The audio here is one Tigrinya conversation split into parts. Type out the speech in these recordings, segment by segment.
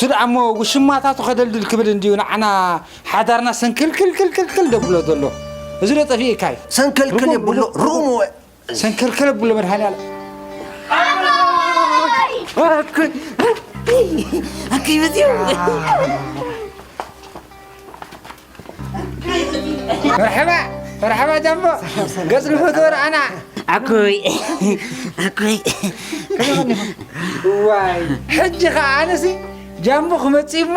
እዚ ደኣ እሞ ውሽማታቱ ከደልድል ክብል እንድዩ ንዓና ሓዳርና ሰንክልክልክልክል ደብሎ ዘሎ። እዚ ዶ ጠፊእካ እዩ? ሰንከልከል ርጉም፣ የብሎ፣ ርጉም፣ ርጉም። ርጉም። ሰንከልከል የብሎ መድሃኒዓለም። ኣከይ፣ ኣከይ መጺኡ። መርሐባ፣ መርሐባ ጃምቦ። ገጽ ንፈትዎ ረኣና። ኣኩይ፣ ኣኩይ። ዋይ፣ ሕጂ ኸኣ ኣነሲ ጃምቦ ክመጽእ እሞ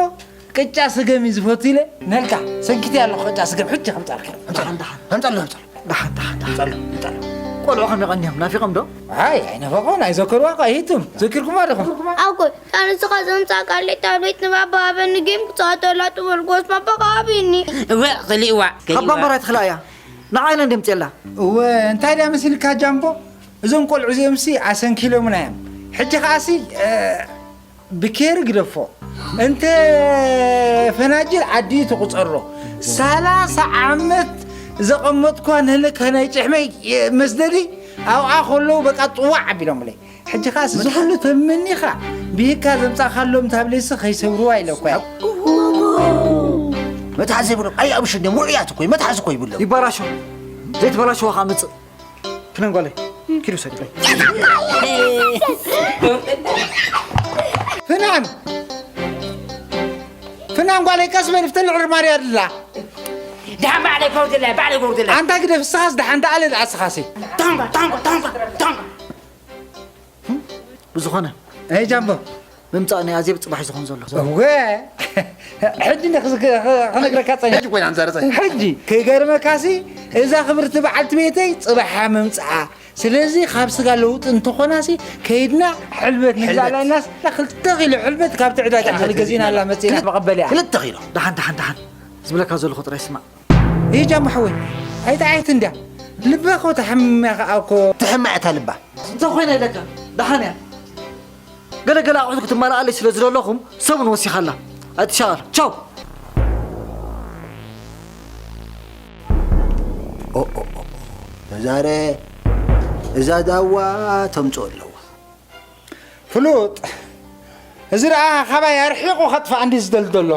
ቅጫ ስገም እዩ ዝፈቱ ኢለ ነልካ ሰንኪተ ኣለኹ። ቅጫ ስገም ሕጂ ከምጻልካ። ኣምጻሉ፣ ኣምጻሉ፣ ኣምጻሉ። ደሓን፣ ደሓን፣ ደሓን። ኣምጻሉ፣ ኣምጻሉ። ቆልዑ ከመይ ቀኒዮም? ናፊቖም ዶ? ኣይ፣ ኣይነፈቑን፣ ኣይዘከርዋ እኮ፣ ኣይሂቱም። ዘኪርኩማ ዲኹም? ኣኮይ፣ ኣነ ንስኻ ዘምጻእካለይ ታብሌት ንባባ ሃበኒ፣ ጌም ክጻወተላ ትበልኩስ ባባ ከ ሃብኒ። እወ፣ ክሊእዋ፣ ካብ ክሊእዋ። ባምባራ ትኽልኣያ። ንዓይ ኢና እንደምጽኤላ። እወ፣ እንታይ ድያ መሲልካ ጃምቦ? እዞም ቆልዑ እዚኦምሲ ኣሰንኪሎምና እዮም። ሕጂ ከኣሲ፣ እ፣ ብኬሪ ግደፎ። እንተ ፈናጅል ዓዲ ትቑጸሮ። ሰላሳ ዓመት ዘቐመጥኳ ንህልክ ናይ ጭሕመይ መስደዲ ኣብኣ ከለዉ በቃ ጥዋዕ ኣቢሎምለይ። ሕጂ ኸኣስ እዚ ኩሉ ተመኒኻ ብሂካ ዘምጻእካሎም ታብሌትሲ ከይሰብርዋ ኢለኳ እየ። መትሓዚ ዘይብሎም፣ ኣይ ኣብ ሽንድዮም ውዑያት እኮ እዩ፣ መትሓዚ እኮ ይብሎም። ይባላሾ፣ ዘይትባላሸዋ ኸኣ ምጽእ። ፍናን ጓለይ፣ ኪዱ ሰድለይ። ፍናን! ፍናን ጓለይ፣ ቀስ በል፣ ፍተልዕ ማርያ ኣላ። ደሓን ባዕለይ ከውርድለይ፣ ባዕለይ ከውርድለይ። ኣንታ ግደፍ፣ እስኻስ ደሓን ደኣለ ደኣ እስኻሲ። ታንኳ፣ ታንኳ፣ ታንኳ፣ ታንኳ። ብዝኾነ። ኣይ ጃምቦ። ምምጻእ ናይ ኣዜብ ጽባሕ እዩ ዝኾን ዘሎ። እወ። ሕጂ እንደ ክዝ-፣ ክ-፣ ክ-፣ ክነግረካ ጸኒሐ። ሕጂ ኮይና ንዛረብ ጸኒሐ። ሕጂ ክገርመካሲ እዛ ክብርቲ በዓልቲ ቤተይ ጽባሕ ምምጻኣ። ስለዚ ካብ ስጋ ለውጢ እንተኾናሲ ከይድና ሕልበት ንግዛእ ሕልበት። ኢልናስ ክልተ ኪሎ ሕልበት ካብቲ ዕዳጋ ሕልበት ተኽሊ ገዚእና ገዚእና። ኣላ መጺእና ክልተ መቐበሊኣ። ክልተ ኪሎ። ደሓን፣ ደሓን፣ ደሓን። ዝብለካ ዘለኹ ጥራይ ስማዕ። ይጃ ማሕወይ፣ ኣይጠዓይት እንድያ። ልባ እኮ ተሓሚማ ከኣ እኮ። ተሓሚማ እታ ልባ። እንታይ ኮይና ኢለካ? ደሓን እያ። ገለ ገለ ኣቑሑት ክትማልኣለይ ስለ ዝደለኹም ሰሙን ወሲኻላ። ኣይትሻቐል። ቻው። ኦ፣ ኦ፣ ኦ፣ ኦ። ተዛረ፣ እዛ ዳዋ ተምጽኦ ኣለዋ። ፍሉጥ፣ እዚ ደኣ ካባይ ኣርሒቑ ከጥፍኣ እንዲ ዝደሊ ዘሎ።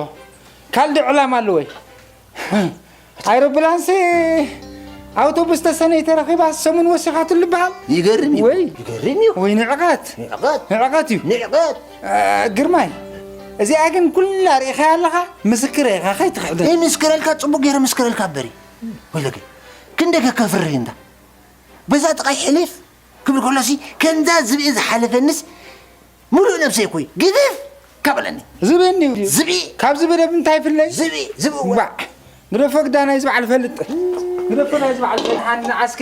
ካልእ ዕላማ ኣለወይ? ኣይሮፕላንሲ ኣውቶቡስ ተሰነይ ተረኺባ ሰሙን ወሲኻትሉ ይበሃል። ይገርም እዩ። ወይ። ይገርም እዩ። ወይ ንዕቐት። ንዕቐት። ንዕቐት እዩ። ንዕቐት። እ፣ ግርማይ፣ እዚኣ ግን ኩላ ርኢኻያ ኣለኻ፣ ምስክር ኢኻ፣ ከይትኽሕደኒ። ይምስክረልካ፣ ጽቡቕ ገይረ ምስክረልካ እምበሪ። ወይለከ፣ ክንደይ ከከፍርህ እንዳ። በዛ ጥቓይ ሕልፍ ክብል ከሎሲ፣ ከምዛ ዝብኢ ዝሓለፈንስ፣ ምሉእ ነብሰይ እኮ እዩ ግፍፍ ካበለኒ። ዝብእኒ እዩ። ዝብኢ። ካብ ዝብኢ ደብ እንታይ ይፍለይ? ዝብኢ፣ ዝብኢ እወ። ባዕ። ግደፎ ግዳ ናይዚ በዓል ፈልጥ። ግደፎ ናይዚ በዓል ፈልጥ። ሓን ንዓስከ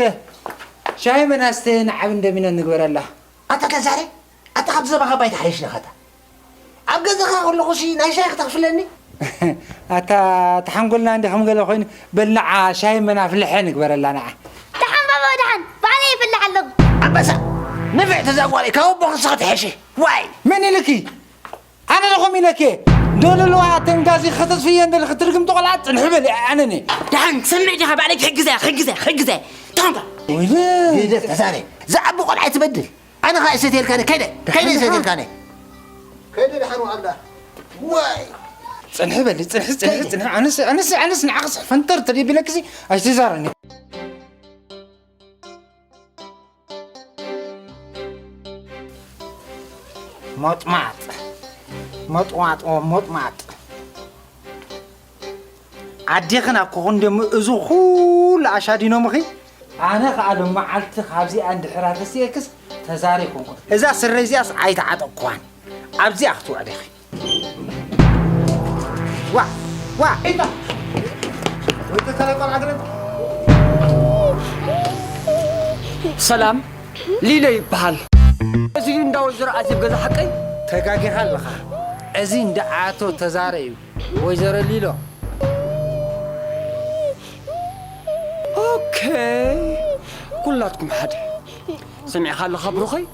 ሻሂ መናስተ ንዓብ እንደሚነ ንግበረላ። ኣታ ተዛረ፣ ኣታ ካብ ዘባኻ ባይታ ሓይሽ ነኻታ። ኣብ ገዛኻ ከለኹሲ ናይ ሻሂ ክተኽፍለኒ? ኣታ ተሓንጎልና እንዲ ከም ገለ ኮይኑ፣ በል ንዓ ሻሂ መናፍልሐ ንግበረላ ንዓ። ደሓን ባባ ደሓን፣ ባዕለይ ይፍልሕ ኣለኹ። ኣንበሳ፣ ንፍዕ ተዛጓለይ፣ ካብ ኣቦ ክስኸ ትሐሸ። ዋይ! መን ኢልኪ? ኣነ ዶ ከምኡ ኢለኪ? ዶ ልልዋ ተንጋዚ ከተጥፍየን ደለኺ ትርግምቲ ቆልዓ ጽንሒ በሊ ኣነኒ። ደሓን ትሰምዕ ዲኻ? ባዕለይ ክሕግዘ፣ ክሕግዘ፣ ክሕግዘ። ታንታ። ወይለ። ግደፍ ተዛረ። ዝዓቢ ቆልዓ ኣይትበድል። ኣነ ኸኣ እሰትየልካኒ፣ ከይደ፣ ከይደ ደሓን እሰትየልካኒ። ከይደ ደሓን ዋዕላ። ዋይ። ጽንሒ በሊ፣ ጽንሒ፣ ጽንሒ፣ ከይደ። ጽንሒ። ኣነስ፣ ኣነስ፣ ኣነስ ንዓኽስ ፈንተር ተደቢለክሲ ኣይትዛረኒ። ሞጥማጥ፣ ሞጥዋጥ፣ ሞጥማጥ። ኣዴኽን ኣኮኽን ደሞ እዚ ኩሉ ኣሻዲኖምኺ? ኣነ ኸኣ ሎመዓልቲ ካብዚኣ እንድሕር ኣተሲኤክስ ተዛሪ ኣይኮንኩን። እዛ ስረ እዚኣስ ኣይተዓጠቕኩዋን። ኣብዚኣ ክትውዕሊ ኢኺ። ዋ፣ ዋ፣ ኢታ። ወይ ተዛሪ ቆልዓ ግረን። ሰላም፣ ሊሎ ይበሃል። እዚ እንዳ ወይዘሮ ኣዜብ ገዛ ሓቀይ? ተጋጊኻ ኣለኻ። እዚ እንዳ ኣቶ ተዛረ እዩ። ወይዘሮ ሊሎ። ኦኬ፣ ኩላትኩም ሓደ። ሰሚዕካ ኣለኻ ብሩኸይ?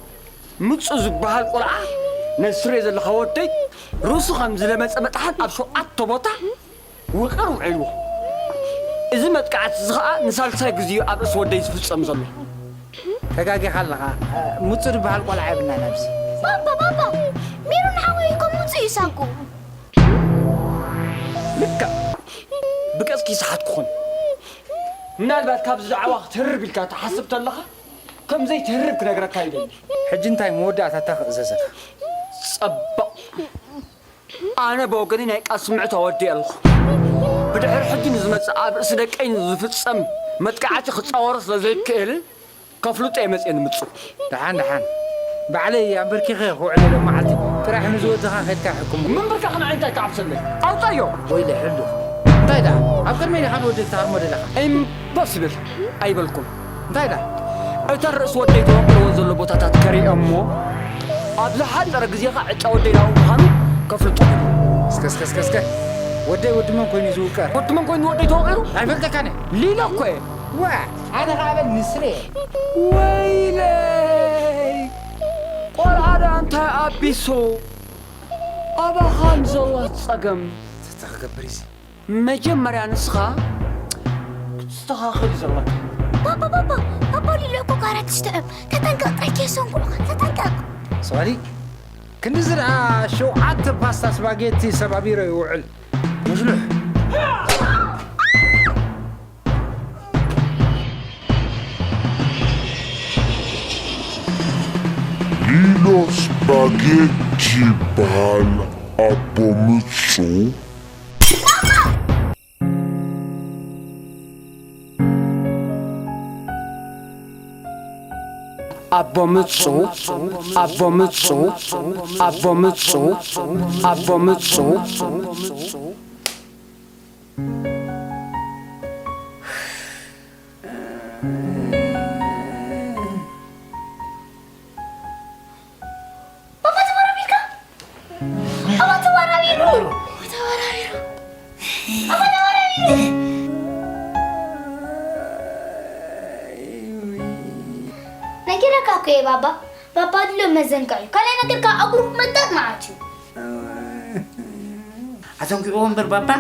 ምጹ ዝበሃል ቆልዓ ነዚ ስሬ ዘለኻ ወደይ ርእሱ ከም ዝለመጸ መጥሓን ኣብ ሸውዓተ ቦታ ውቕር ውዒልዎ። እዚ መጥቃዕቲ እዚ ኸኣ ንሳልሳይ ግዜ እዩ ኣብ ርእሲ ወደይ ዝፍጸም ዘሎ። ተጋጊኻ ኣለኻ። ምጹ ዝበሃል ቆልዓ የብልናን ኣብዚ። ባባ፣ ባባ፣ ሜሮን ሓወይ እኮ ምጹ እዩ ሳንኩ። ብገጽኪ ይስሓት ክኾን። ምናልባት ካብዚ ዛዕባ ክትህርብ ኢልካ ትሓስብ ተለኻ፣ ከም ዘይትህርብ ክነግረካ ይደሊ። ሕጂ እንታይ መወዳእታ እታ ክእዘዘካ? ጸባቕ። ኣነ ብወገነይ ናይ ቃል ስምዕት ኣወዲእ ኣለኹ። ብድሕሪ ሕጂ ንዝመጽእ ኣብ ርእሲ ደቀይ ንዝፍጸም መጥቃዕቲ ክጻወሮ ስለ ዘይክእል፣ ከፍልጦ እየ መጽየ ንምጽእ። ደሓን፣ ደሓን። ባዕለይ ኣንበርኪኸ ክውዕለሎም መዓልቲ። ጥራሕ ንዝወድኻ ከድካ ሕክሞ። ምንብርካኽ ንዓይ እንታይ ክዓብሰለይ? ኣውጻዮ! ወይለ ሕሉፍ። እንታይ ደኣ? ኣብ ቅድመይ ዲኻ ንወደይ ትሃርሞ ደለኻ? ኢምፖስብል! ኣይበልኩን። እንታይ ደኣ? እተን ርእሲ ወደይ ተወቂልወን ዘሎ ቦታታት ከሪኦ እሞ፣ ኣብ ዝሓጸረ ግዜኻ ዕጫ ወደይ ናብኡ ምዃኑ ከፍልጦ። እስከ፣ እስከ፣ እስከ፣ እስከ። ወደይ ወዲ መን ኮይኑ እዩ ዝውቀር? ወዲ መን ኮይኑ ወደይ ተወቂሩ? ኣይፈልጠካን እየ። ሊሎ እኮ እየ። ዋ፣ ኣነ ኸኣ በል ንስለ። ወይለይ! ቆልዓ ደኣ እንታይ ኣቢሶ? ኣባኻ ንዘሎ ጸገም። ተተኽገብር እዚ። መጀመርያ ንስኻ ክትስተኻኸል እዩ ዘለካ። ባባ፣ ባባ፣ ባባ ሊሎ እኮ ካራት ትስተ እም። ተጠንቀቕ፣ ጥራይ ከየሰንኩዑኻ፣ ተጠንቀቕ። ሶሪ፣ ክንድዚ ደኣ ሸውዓተ ፓስታ ስፓጌቲ ሰባቢሮ ይውዕል። ሙሽሉሕ። ሊሎ ስፓጌቲ ይበሃል ኣቦ ምጹ። ኣቦ ምጹ፣ ኣቦ ምጹ፣ ኣቦ ምጹ፣ ኣቦ ምጹ። ባባ ተወራቢርካ? ባባ ተወራቢሩ! ተወራቢሩ! ባባ ተወራቢሩ! ነጊረካ እኮ እየ ባባ። ባባ ድሎ መዘንግዕ እዩ። ካልኣይ ነገር ከዓ እግሩ ክመጣጥ መዓት እዩ። ኣዘንጊዕዎ እምበር ባባ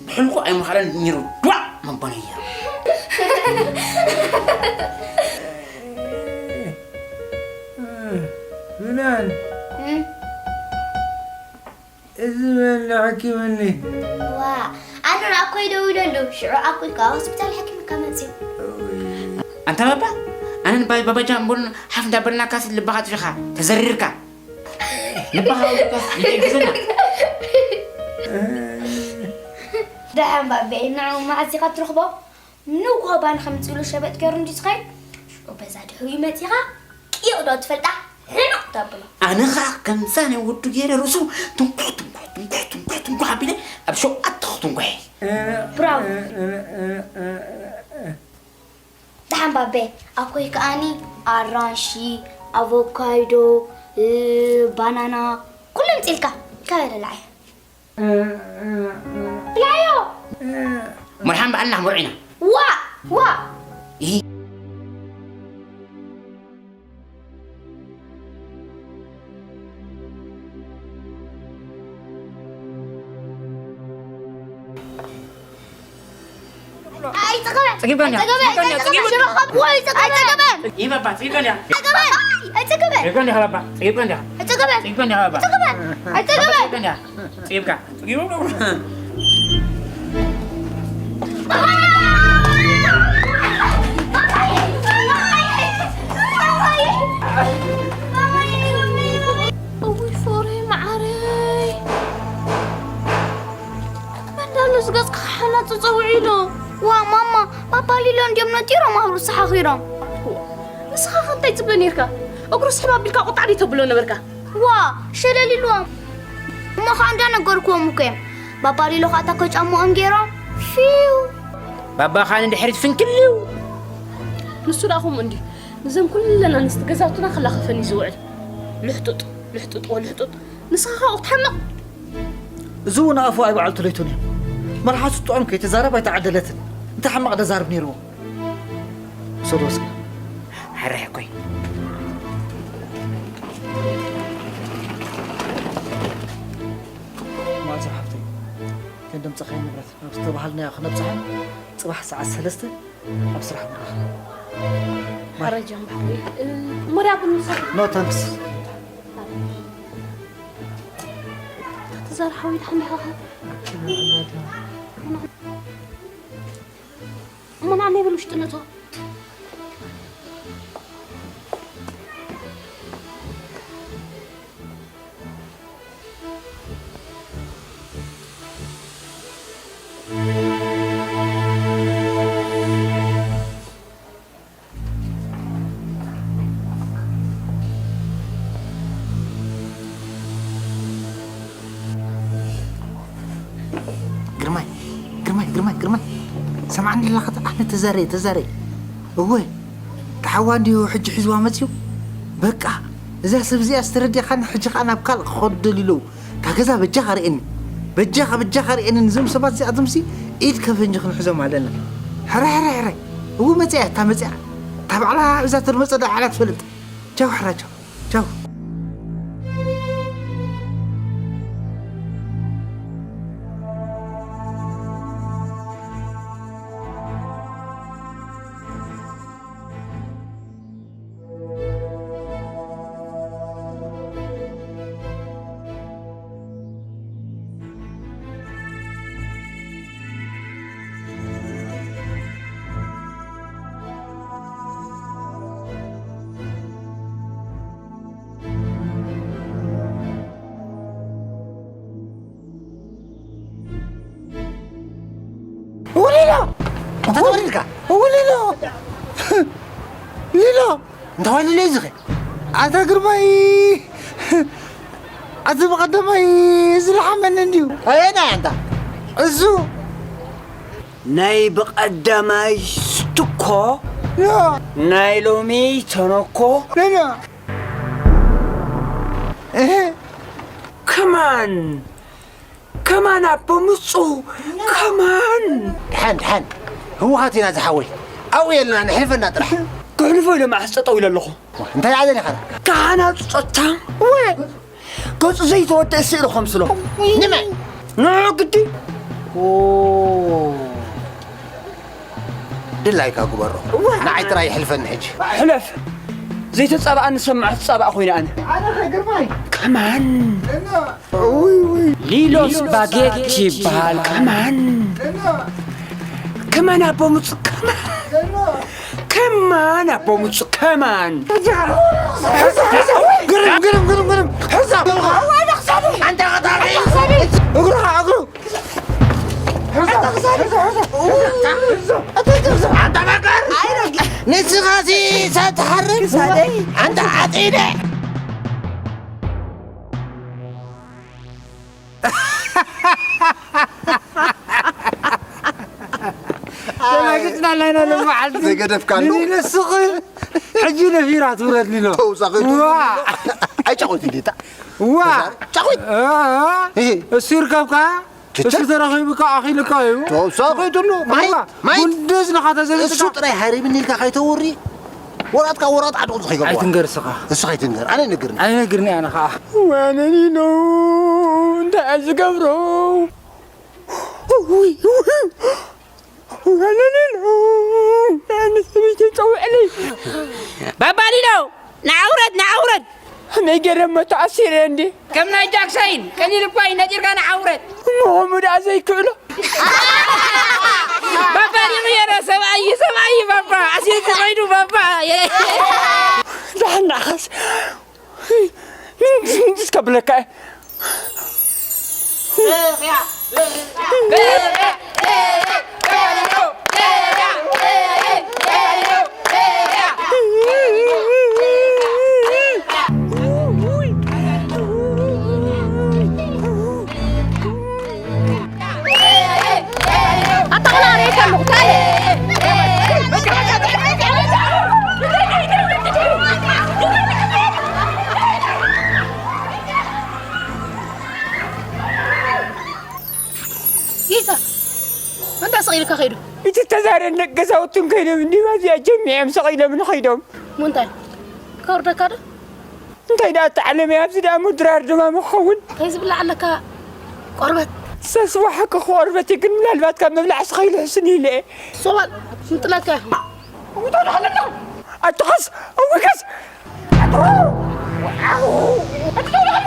ብሕልቁ ኣይምኸኣለን ነይሩ። ዷዕ መበለያ። ብላል፣ እም? እዚ መን ንሓኪምኒ? ዋ፣ ኣነ ንኣኮይ ደዊለሉ፣ ሽዑ ኣኮይ ከኣ ሆስፒታል ሓኪምካ መጽዩ። ኣንታ ባባ፣ ኣነ ንባይ ባባ ጃምቦን ሓፍ እንዳበልናካስ ልብኻ ኣጥፊኻ፣ ተዘሪርካ። ልብኻ ኣውልቃስ ይሕግዘና። ደሓን ባቤ፣ ንዑ መዓዝ ኢኻ ትረኽቦ? ንግሆ ባኒ ከምጽእሉ ሸበጥ ገይሩ እንዲ ዝኸይድ፣ ሽዑ በዛ ድሕሪኡ መጺኻ፣ ቂቕ ዶ ትፈልጣ? ሕኑቕ ተብሎ። ኣነ ኸኣ ከምዛ ናይ ወዱ ገይረ ርእሱ ትንኩሕ፣ ትንኩሕ፣ ትንኩሕ፣ ትንኩሕ፣ ትንኩሕ ኣቢለ ኣብ ሸውዓተ ክትንኩሕ እየ። ብራቮ። ደሓን ባቤ፣ ኣኮይ ከኣኒ ኣራንሺ፣ ኣቮካዶ፣ እ፣ ባናና፣ ኩሉ ኣምጺእልካ። ካበይ ልብላዕ እየ? ብላዮ! መርሓን በዓልና መርዒና። ዋ! ዋ! ኢ። ኣይጸገበን! ጸጊብካ እንዲኻ። ኣይጸገበን! ጸጊብካ እንዲኻ። ኣይጸገበን! ጸጊብካ እንዲኻ። ኣይጸገበን! ይህ ባባ፣ ጸጊብካ እንዲኻ። ኣይጸገበን! ኣይጸገበን! ጸጊብካ እንዲኻ ባባ። ጸጊብካ እንዲኻ። ኣይጸገበን! ጸጊብካ እንዲኻ ባባ። ኣይጸገበን! ኣይጸገበን! ጸጊብካ እንዲኻ። ጸጊብካ። ጸጊብካ። እውይ ፎረይ መዓረይ። መን ዳሎ ዝገጽካ ክሓናጽ ጸዊዑ ኢሉ። ዋ ማማ፣ ባባ ሊሎ እንድዮም ነጢሮም ኣብ ርእሱ ሓኺሮም። ንስኻ ከ እንታይ ትብሎ ኔርካ? እግሩ ስሕብ ኣቢልካ ቁጣዕ ደይ ተብሎ ነበርካ? ዋ፣ ሸለል ኢልዎም። እሞ ኸኣ እንዳነገርክዎም እኮ እዮም። ባባ ሊሎ ኸኣ ታኮ ጫምኦም ገይሮም ፊው። ባባ ኸኣ ንድሕሪት ፍንክሊው። ንሱ ደኣ ከምኡ እንድዩ። ንዘን ኩለን ኣንስቲ ገዛውትና ክላኸፈን እዩ ዝውዕል። ልሕጡጥ፣ ልሕጡጥ ወልሕጡጥ። ንስኻ ኻብኡ ክትሓምቕ? እዚ እውን ኣፉ ኣይበዓልቱ ለይቱን እዩ። መልሓሱ ጥዑም ከይትዛረብ ኣይተዓደለትን። እንተ ሓማቕ ደዛርብ ነይርዎ። ውሰዶ እስከ። ሕራይ እኮይ። ማእዛ ሓፍተይ፣ ከንደምፀኻዮ ንብረት ኣብ ዝተባሃልናዮ ክነብፅሖ ፅባሕ ሰዓት ሰለስተ ኣብ ስራሕ ንራኸብ። ባይ። ሓራይ ጃምባ ሓወይ፣ እ፣ መርያ ቡን ንሰርሕ። ኖ ታንክስ። ዘርሓዊ ድሓን ዲኻ? እሞ ንዓና ይበል ውሽጢ ነቶ። ግርማይ፣ ግርማይ፣ ግርማይ፣ ግርማይ፣ ሰምዓኒ ኣለኻ? ኣነ ተዛረየ፣ ተዛረየ። እወ፣ ተሓዋ እንድዩ ሕጂ ሒዝዋ መጽዩ። በቃ፣ እዛ ሰብ እዚኣ ዝተረዲኻኒ፣ ሕጂ ኸኣ ናብ ካልእ ክኸዱ ደልዩ ኣለዉ። እታ ገዛ በጃኻ ርእየኒ። በጃኻ፣ በጃኻ ርእየኒ። ነዞም ሰባት እዚኣቶምሲ ኢድ ከፈንጂ ክንሕዞም ኣለና። ሕራይ፣ ሕራይ፣ ሕራይ። እወ፣ መጺኣ እያ፣ እታ መጺኣ። እታ ባዕላ እዛ ተድመጾ ደኣ ዓላ ትፈልጥ። ቻው፣ ሕራይ፣ ቻው። ቻው። ሊሎ! እንታይ ተወሊድካ? ሊሎ! ሊሎ! እንታይ ወሊሉ እዩ ዝኸ? ኣታ ግርማይ! ኣቲ ብቐደማይ ዝለሓመኒ እንድዩ። ኣየናይ ኣንታ? እሱ። ናይ ብቐደማይ ስትኮ፣ ያ። ናይ ሎሚ ተነኮ። ያ፣ ያ። እህ። ከማን፣ ከማን ኣቦ ምጹ፣ ከማን። ድሓን፣ ድሓን። ህወሓት ኢና ዝሓወይ። ኣብኡ የለና፣ ንሕልፈና ጥራሕ። ክሕልፎ ኢለ መዓስ ጠጠው ኢለ ኣለኹ። እንታይ ደኣ ደሊኻ? ካህናት ጸጥታ። ወይ። ገጹ ዘይተወደአ ስእሊ ከምስሎ። ንመን? ንዑ ግዲ። ኦ። ድላይካ ግበሮ። እዋ። ንዓይ ጥራይ ይሕልፈኒ ሕጂ። ሕለፍ። ዘይተጻባኣ ንሰማዕ ተጻባኣ ኮይነ ኣነ። ኣነ ኸ ግርማይ? ከማን። እና፣ ውይ፣ ውይ። ሊሎ ስፓጌቲ ይበሃል። ከማን። እና፣ ከማን ኣቦ ምጹ፣ ከማን። እና፣ ከማን ኣቦ ምጹ፣ ከማን። ግርም፣ ግርም፣ ግርም፣ ግርም። ሕዛ። ኣንታ ቀጣሪ። እግሩ፣ እግሩ። ንስኻሲ ሳትሓርም ክሳደይ። ኣንታ ዓፂደ። ደናጊጽና ኣለና ሎሚ መዓልቲ። ዘገደፍካሉ። ንስኺ ሕጂ ነፊራ ትውረድ ሊሎ። ተውሳኺ ዋ። ኣይጫወት እንዴታ። ዋ። ጫወት። እ፣ እ። እሱ ይርከብካ። ችቸ? እሱ ተረኺቡ ከኣ ኣኺሉካ እዩ። ተውሳኺ ትሉ። ማይ፣ እዋ፣ ማይ። ጉንዲ እዝንኻ ተዘንጥካ። እሱ ጥራይ ሃሪብኒ ኢልካ ከይተውሪ። ወራጥካ ወራጥ ዓድቑ ዝኸይገባ። ኣይትንገር እስኻ። እሱ ከይትንገር። ኣነ ነግርኒ። ኣይነግርኒ ኣነ ኸኣ። ዋነኒ ነው። እንታይ እየ ዝገብሮ? ውይ፣ ውይ። ዋነኒ ነው። ኣነ ሰበይቲ ጸውዕለይ። ባባ ሊሎ፣ ንዓ ውረድ፣ ንዓ ውረድ። ከመይ ገይረ እሞ ተኣሲረ እንዴ? ከም ናይ ጃክሳይን ቀሊል እኳ እዩ፣ ነጢርካ ንዓ ውረድ። እሞ ከምኡ ደኣ ዘይክእሎ። ባባ ይቕየረ፣ ሰብኣይ፣ ሰብኣይ ባባ፣ ኣሲሩ ተኸይዱ ባባ። ዳሕናኻስ ምንጭስ፣ ምንጭስ ከብለካ እየ። ጌታ፣ እንታይ ስቕ ኢልካ ከይዱ? እቲ ተዛረን ደቂ ገዛውትን ከይዶም እንዲባ እዚኣ ጀሚዖም ስቕ ኢሎም ንኸይዶም። እሞ እንታይ? ከውርደካ ዶ? እንታይ ደኣ እተዓለመ ኣብዚ ደኣ ምድራር ድማ ምኸውን። እንታይ ዝብላዕ ኣለካ? ቆርበት። ሰስዋ ሓቂ ቆርበት እዩ፣ ግን ምናልባት ካብ ምብላዕ ስኸይሉ ሕስን ኢለ እየ። ሶባል፣ ምጥለካ። ኣትኸስ፣ እውይ ከስ። ኣትኸው። ኣትኸው።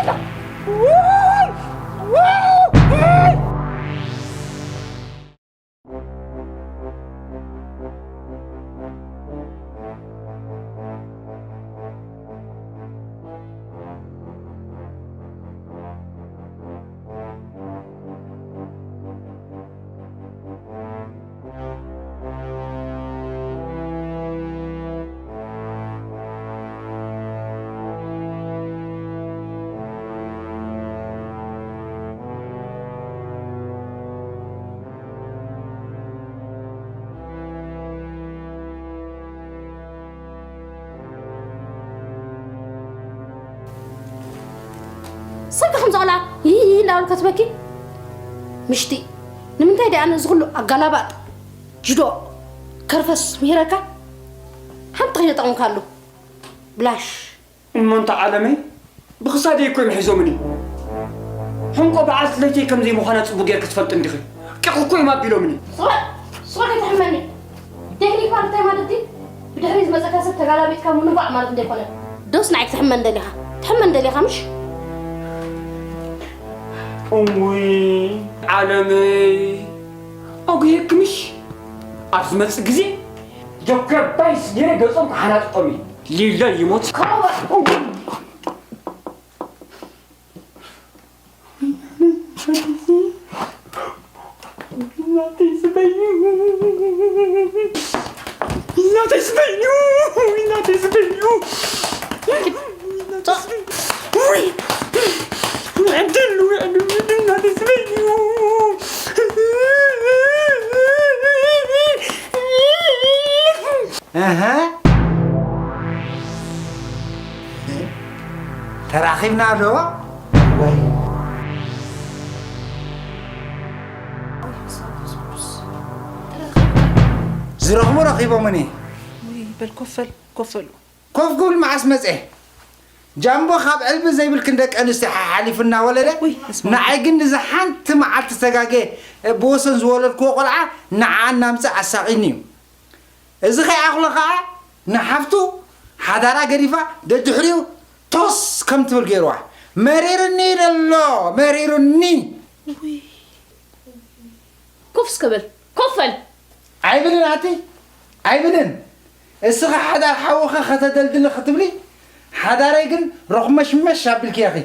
ሰብኪ ከምዚ ቆልዓ ይይ እንዳበልካ ትበኪ? ምሽቲ ንምንታይ ደኣ ነዚ ኩሉ ኣጋላባጥ፣ ጅዶ፣ ከርፈስ ምሂረካ? ሓንቲ ከይተጠቕምካሉ ብላሽ። እሞ እንተ ዓለመይ ብኽሳደይ እኮ እዮም ሒዞምኒ። ሕንቆ በዓልቲ ለይተይ ከም ዘይምዃና ጽቡቕ ጌርኪ ትፈልጢ እንዲኺ። ቂቕ እኮ እዮም ኣቢሎምኒ። ስቕ በል፣ ስቕ በል ከይትሕመኒ። ቴክኒክ ማለት እንታይ ማለት ድዩ? ብድሕሪ ዝመጸካ ሰብ ተጋላቢጥካ ምንጓዕ ማለት እንዶ ኣይኮነን። ዶስ ንዓይ ክትሕመን ደሊኻ? ትሕመን ደሊኻ ምሽ? እውይ ዓለመይ፣ ኣጉየኪ ምሽ? ኣብ ዝመጽእ ግዜ ጀከባይስ ጌረ ገጾም ክሓናጥጦም እየ። ሊላ ይሞት። ከምኡ በል። እናተይ ዝበዩ፣ እናተይ ዝበዩ፣ እናተይ ዝበዩ። ውይ፣ ዕድል፣ ዕድል፣ እናተይ ዝበዩ። እህ። ተራኺብና ዶ? ወይ ዝረኽቡ ረኺቦምኒ። ውይ፣ በል ኮፈል፣ ኮፈሉ። ኮፍ ክብል መዓስ መጸ? ጃምቦ ካብ ዕልቢ ዘይብልክን ደቂ ኣንስትዮ ሓሓሊፉ እናወለደ፣ ውይ፣ እስማ። ንዓይ ግን ንዛ ሓንቲ መዓልቲ ዝተጋገየ ብወሰን ዝወለድክዎ ቆልዓ ንዓ እናምጽእ ኣሳቒኒ እዩ። እዚ ከይኣኽሎ ኸኣ ንሓፍቱ ሓዳራ ገዲፋ ደድሕሪኡ ቶስ ከም ትብል ገይርዋ። መሪሩኒ ደሎ፣ መሪሩኒ። ውይ። ኮፍ እስከ በል፣ ኮፍ በል። ኣይብልን ኣቲ፣ ኣይብልን። እስኻ ሓዳር ሓውኻ ከተደልድሊ ክትብሊ፣ ሓዳረይ ግን ረኹመሽመሽ ኣቢልክያኺ።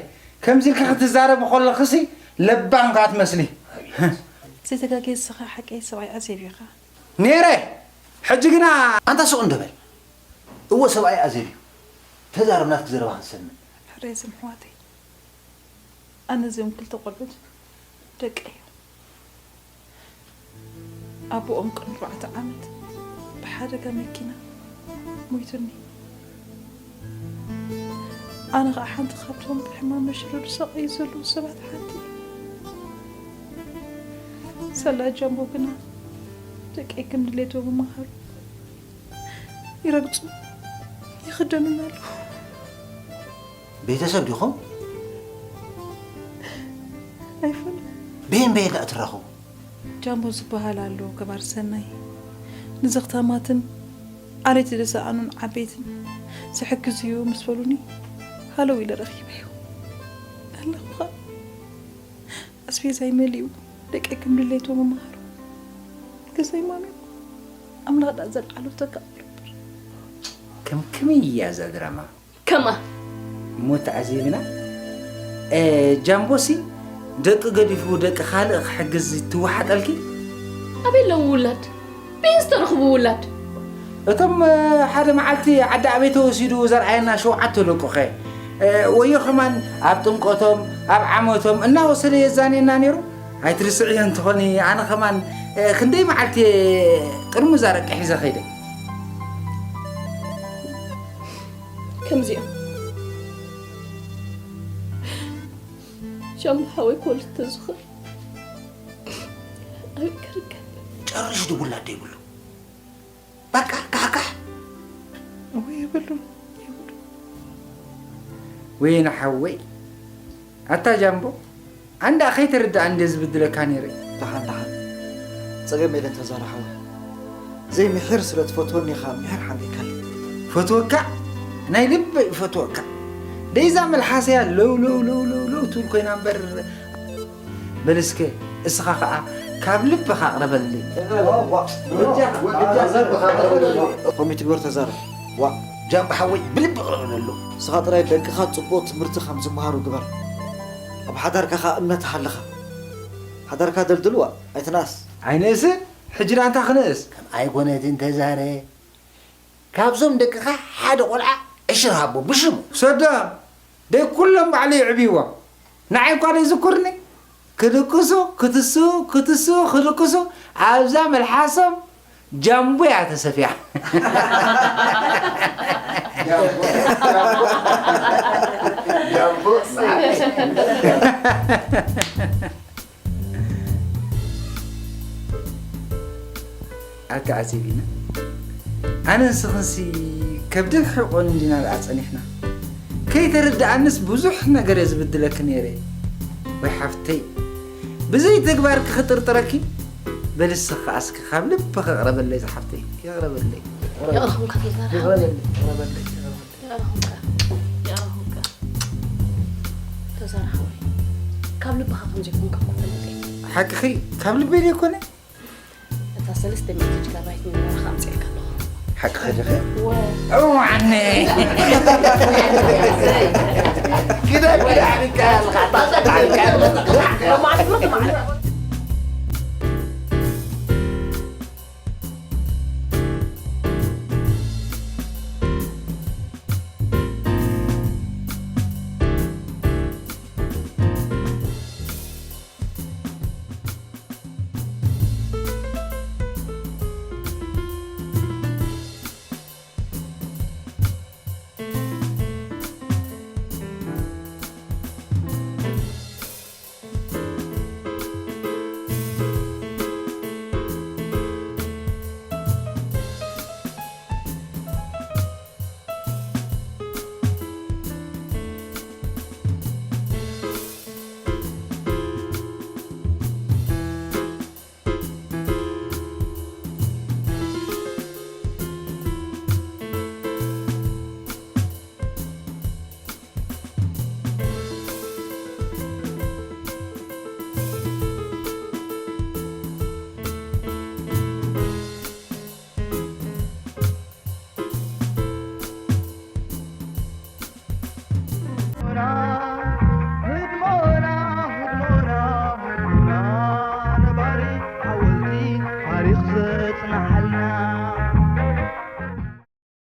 ከምዚ ኢልኪ ክትዛረቢ ከለኽሲ ለባም ከኣ ትመስሊ። ዘይተጋግየ እስኻ ሓቀይ ሰብኣይ ኣዜብ ኢኻ። ነይረ። ሕጂ ግና ኣንታ ስቕ እንዶ በል። እወ ሰብኣይ ኣዜብ እዩ። ተዛረብ ናትኪ ዘረባ ክንሰምዕ። ሕራይ ዝም ኣሕዋተይ። ኣነ እዚኦም ክልተ ቆልዑት ደቀይ እዮም። ኣቦኦም ቅድሚ ኣርባዕተ ዓመት ብሓደጋ መኪና ሞይቱኒ። ኣነ ኸዓ ሓንቲ ካብቶም ብሕማም መሽረዱ ዝሳቐዩ ዘለዉ ሰባት ሓንቲ እየ። ሳላ ጃምቦ ግና ደቀይ ከም ድሌቶም ይመሃሩ፣ ይረግጹ፣ ይኽደኑና ኣለዉ። ቤተሰብ ዲኹም? ኣይፈልጥ። በየን በየን ደኣ ትራኸቡ? ጃምቦ ዝበሃል ኣሎ ገባር ሰናይ፣ ንዘኽታማትን ዓሌት ዝሰኣኑን ዓበይትን ዝሕግዝ እዩ ምስ በሉኒ፣ ሃለው ኢለ ረኺበዮ ኣለኹ ኸኣ። ኣስቤዛይ መሊኡ፣ ደቀይ ከም ድሌቶም ይመሃሩ። ገዛይ ማሚቑ፣ ኣምላኽ ደኣ ዘልዓሉ ተካእሉ እምበር። ከም ከመይ እያ እዛ ድራማ? ከምኣ። እሞ ተዓዚብና። እ፣ ጃምቦሲ ደቂ ገዲፉ ደቂ ካልእ ክሕግዝ ትወሓጠልኪ? ኣበይ ኣለዉ ውላድ? በየን ዝተረኽቡ ውላድ? እቶም፣ እ፣ ሓደ መዓልቲ ዓዲ ኣበይ ተወሲዱ ዘርኣየና ሸውዓተ ደቁኸ? እ፣ ወዮ ከማን ኣብ ጥምቀቶም፣ ኣብ ዓመቶም እናወሰደ የዛንየና ነይሩ። ኣይትርስዕዮ እንተኾኒ፣ ኣነ ከማን፣ እ፣ ክንደይ መዓልቲ እየ ጥርሙዝ ኣረቂ ሒዘ ኸይደ። ከምዚኦም ሻምቡ ሓወይ ክወልድ ተዝኽእል ኣበይ ክርከብ? ጨርሽ ድውላድ ዘይብሉ። በቃ፣ ካሕካሕ። እወ፣ የብሉን፣ የብሉን። ወይነ ሓወይ፣ ኣታ ጃምቦ፣ ኣንዳ ከይተረድኣኒ እንደ ዝብድለካ ነይረ። ደሓን፣ ደሓን። ጸገም የለን ተዛረ ሓወይ። ዘይምሒር ስለ ትፈትወኒ ኢኻ ምሒር ሓሚእካኒ። ፈትወካ? ናይ ልበይ ፈትወካ። ደይዛ መልሓሰያ ለው፣ ለው፣ ለው፣ ለው፣ ለው ትብል ኮይና እምበር። በል እስከ፣ እስኻ ኸኣ ካብ ልብኻ ኣቕርበለይ። ዋ፣ ዋ፣ ዋ፣ ዋ፣ ዋ፣ ከመይ ትግበር ተዛረ? ዋ፣ ጃምቦ ሓወይ፣ ብልቢ ኣቕርበለሉ። ንስኻ ጥራይ ደቅኻ ጽቡቕ ትምህርቲ ከም ዝመሃሩ ግበር። ኣብ ሓዳርካ ኸኣ እምነት ሃልኻ። ሓዳርካ ደልድልዋ፣ ኣይትንኣስ። ኣይንእስን፣ ሕጂ ደኣ እንታይ ክንእስ? ከም ኣይኮነትን ተዛረ። ካብዞም ደቅኻ ሓደ ቆልዓ ዕሽር ሃቦ ብሽሙ። ሰዶም፣ ደይ ኩሎም ባዕሉ የዕብይዎም። ንዓይ እኳ ደይ ዝኩርኒ። ክድቅሱ፣ ክትስኡ፣ ክትስኡ፣ ክድቅሱ፣ ኣብዛ መልሓሶም ጃምቦ እያ ተሰፍያ። ጃምቦ፣ ጃምቦ። ኣርካ ዓፂቢና ኣነ ንስኽንሲ ከብድን ሕቆን እንዲና ደኣ ጸኒሕና። ከይተረድኣንስ ብዙሕ ነገር እየ ዝብድለኪ ነይረ። ወይ ሓፍተይ፣ ብዘይ ተግባርኪ ክጥርጥረኪ። በሊ ንስኺ ከኣ እስኪ ካብ ልቢ ክቕረበለይ ዝሓፍተይ፣ ይቕረበለይ። ይቕረበለይ። የቕረኹምካ ተዛረቡ። ይቕረበለይ። ይቕረበለይ። ይቕረበለይ። የቕረኹምካ። የቕረኹምካ። ተዛረቡ። ካብ ልብኻ ከም ዘይኮንካ እኮ ፈልጥ እየ። ሓቅኺ፣ ካብ ልበይ ዘይኮነ። እታ ሰለስተ ሚእቲ ጂጋባይት ሚሞሪኻ ኣምፅኤልካ ኣለኹ። ሓቅኺ ዲኺ? ወ እዋነ። ግዳ ግዳ ዓሪካ ኣለኻ። ሎማዓንቲ